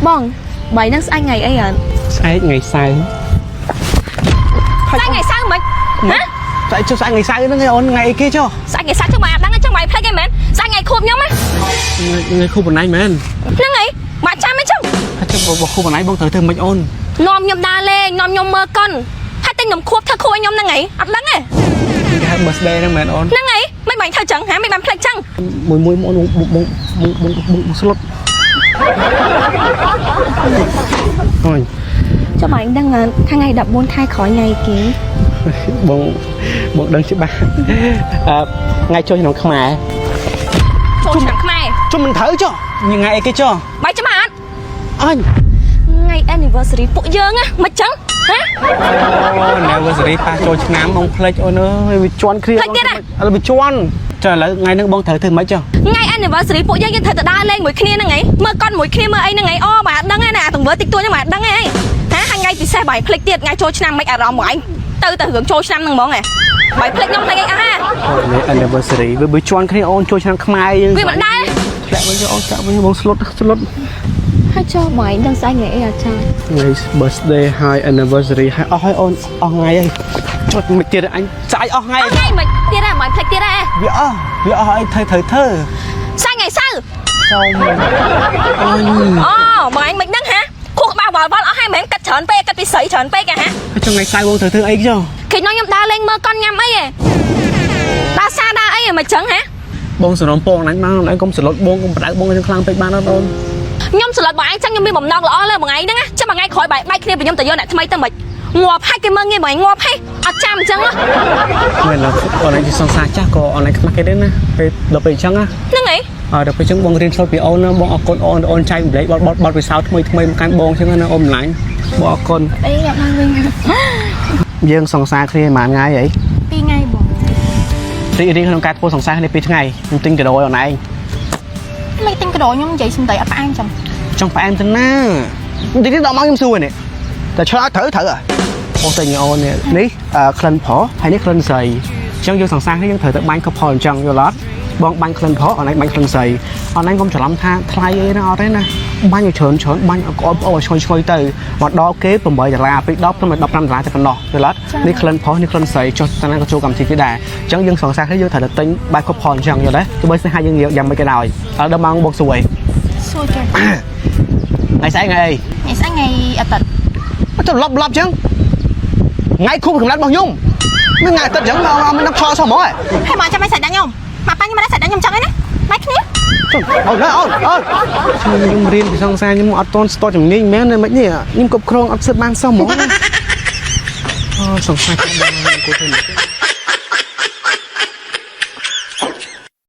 បងបាយនឹងស្អែកថ្ងៃអីអត់ ស្អែកថ្ងៃសៅរ៍ ស្អែកថ្ងៃសៅរ៍មិនហ៎ ស្អែកចុះស្អែកថ្ងៃសៅរ៍ហ្នឹងឯងអូនថ្ងៃអីគេចុះ ស្អែកថ្ងៃសៅរ៍ចុះបាយអត់ដឹងទេចុះបាយភ្លេចឯងមែនស្អែកថ្ងៃខួបខ្ញុំណា ថ្ងៃខួបបណ្ណៃមែន ហ្នឹងហើយមកចាំឯងចុះ ហើយចុះបើខួបបណ្ណៃបងត្រូវធ្វើម៉េចអូន នាំខ្ញុំដើរលេងនាំខ្ញុំមើលកុនហើយតែខ្ញុំខួបធ្វើខួបឲ្យខ្ញុំហ្នឹងហើយអត់ដឹងទេ គេហៅ birthday ហ្នឹងមែនអូន ហ្នឹងហើយមិនបាញ់ធ្វើចឹងហាមិនបានភ្លេចចឹង មួយមួយអូនបងបងបងបងបងស្លុតអូន ចុះបាយដឹងថ្ងៃ14ខែក្រោយថ្ងៃគេ បងបងដឹងច្បាស់អឺថ្ងៃចូលឆ្នាំខ្មែរ ចូលឆ្នាំខ្មែរ ជុំមិនត្រូវចុះថ្ងៃអីគេចុះ បាយចាំអត់ អញ ថ្ងៃ anniversary ពួកយើងណាមិនចឹងហ៎ អូ anniversary ប៉ះចូលឆ្នាំបងភ្លេចអូនអើយវាជន់គ្រា ភ្លេចទៀតហ៎ ឥឡូវវាជន់ចុះឥឡូវថ្ងៃហ្នឹងបងត្រូវធ្វើម៉េចចុះ ថ្ងៃ anniversary ពួកយើងយើងត្រូវទៅដើរលេងមួយគ្នាហ្នឹងឯងមើលកុនមួយគ្នាមើលអីហ្នឹងឯងអូបាយអត់ដឹងទេណាអាទង្វើតិចតួចហ្នឹងបាយអត់ដឹងទេហីហាហើយថ្ងៃពិសេសបាយភ្លេចទៀតថ្ងៃចូលឆ្នាំមិនអារម្មណ៍មកឯងទៅទៅរឿងចូលឆ្នាំហ្នឹងហ្មងហ៎បាយភ្លេចខ្ញុំភ្លេចអីអស់ហ่า អូន anniversary វាបើជន់គ្នាអូនចូលឆ្នាំខ្មែរយើង វាមិនដែរ ធ្លាក់វិញចុះអូនចាក់វិញបងស្លុតស្លុត ហើយចុះបាយដឹងស្អែកថ្ងៃអីអត់ចា ថ្ងៃ birthday ហើយ anniversary ហើយអស់ហើយអូនអស់ថ្ងៃហើយចុចមិនទៀតអញចាយអស់ថ្ងៃ អស់ថ្ងៃមិនទៀតហ៎បាយភ្លេចទៀតហ៎ វាអស់វាអស់អីត្រូវត្រូវធ្វើ ស្អែកថ្ងៃសៅរ៍ សូមអូន អូបងឯងមិនដឹងហាខួរក្បាលវល់វល់អស់ហើយមិនមែនកាត់ច្រើនពេកកាត់ពីស្រីច្រើនពេកហ៎ ហើយចុះថ្ងៃសៅរ៍បងត្រូវធ្វើអីចុះ គេនាំខ្ញុំដើរលេងមើលកុនញ៉ាំអីហ៎ដើរសារដើរអីហ៎មិនចឹងហ៎ បងសរំពងអញមកអញកុំសឡុតបងកុំបដៅបងអញ្ចឹងខ្លាំងពេកបានអត់អូន ខ្ញុំសន្លត់បងឯងចឹងខ្ញុំមានបំណងល្អលើបងឯងហ្នឹងណាចាំមួយថ្ងៃក្រោយបែកបែកគ្នាពីខ្ញុំទៅយកអ្នកថ្មីទៅមិនងាប់ហើយគេមើលងាយបងឯងងាប់ហើយអត់ចាំអញ្ចឹងហ៎ មែនឡើយអូនឯងជាសង្សារចាស់ក៏អូនឯងខ្មាស់គេដែរណាពេលដល់ពេលអញ្ចឹងណា ហ្នឹងឯង អើដល់ពេលអញ្ចឹងបងរៀនសូត្រពីអូនណាបងអរគុណអូនអូនចែកម្លែកបត់បត់បត់ពិសោធន៍ថ្មីថ្មីមកកាន់បងអញ្ចឹងណាអូនម្លាញ់បងអរគុណ អីអត់បានវិញ យើងសង្សារគ្នាប្រហែលថ្ងៃអី ពីរថ្ងៃបង រីករាយក្នុងការធ្វើសង្សារគ្នាពីរថ្ងៃខ្ញុំទិញកាដូឲ្យអូនឯង មិនទិញកាដូខ្ញុំនិយាយសំដីអត់ផ្អែមចឹង ចង់ផ្អែមទៅណាតិចទៀតដល់មកខ្ញុំសួរនេះតែឆ្លើយត្រូវត្រូវហ៎អូទិញឲ្យអូននេះនេះអឺក្លិនប្រុសហើយនេះក្លិនស្រីអញ្ចឹងយើងសង្សារគ្នាយើងត្រូវតែបាញ់ couple អញ្ចឹងយល់អត់បងបាញ់ក្លិនប្រុសអូនឯងបាញ់ក្លិនស្រីអូនឯងកុំច្រឡំថាថ្លៃអីណាអត់ទេណាបាញ់ឲ្យច្រើនច្រើនបាញ់ឲ្យក្អមក្អមឲ្យឈ្ងុយឈ្ងុយទៅមកដល់គេ8ដុល្លារពី10ទៅ15ដុល្លារតែប៉ុណ្ណោះយល់អត់នេះក្លិនប្រុសនេះក្លិនស្រីចុះតាណាក៏ចូលកម្មវិធីគេដែរអញ្ចឹងយើងសង្សារគ្នាយើងត្រូវតែទិញបែប couple អញ្ចឹងយល់ទេទោះបីស្នេហាយើងយ៉ាងម៉េចក៏ដោយឥឡូវដល់ម៉ោងបងសួរឯង សួរគេ ថ្ងៃស្អែកថ្ងៃអី ថ្ងៃស្អែកថ្ងៃអាទិត្យ ចុះឡប់ឡប់ចឹងថ្ងៃខួបកំណត់របស់ខ្ញុំមិនថ្ងៃអាទិត្យចឹងមកមិនដឹងឆោសោះហ្មងហ៎ ហើយមកចាំឲ្យសាច់ដាក់ខ្ញុំមកប៉ាខ្ញុំមិនได้សាច់ដាក់ខ្ញុំចឹងឯណាបាយគ្នា អូនអូនអូនខ្ញុំរៀនពីសង្សារខ្ញុំអត់តន់ស្ទាត់ជំនាញមែនទេមិននេះខ្ញុំគ្រប់គ្រងអត់សឹកបានសោះហ្មងអូសង្សារខ្ញុំបងគូធ្វើ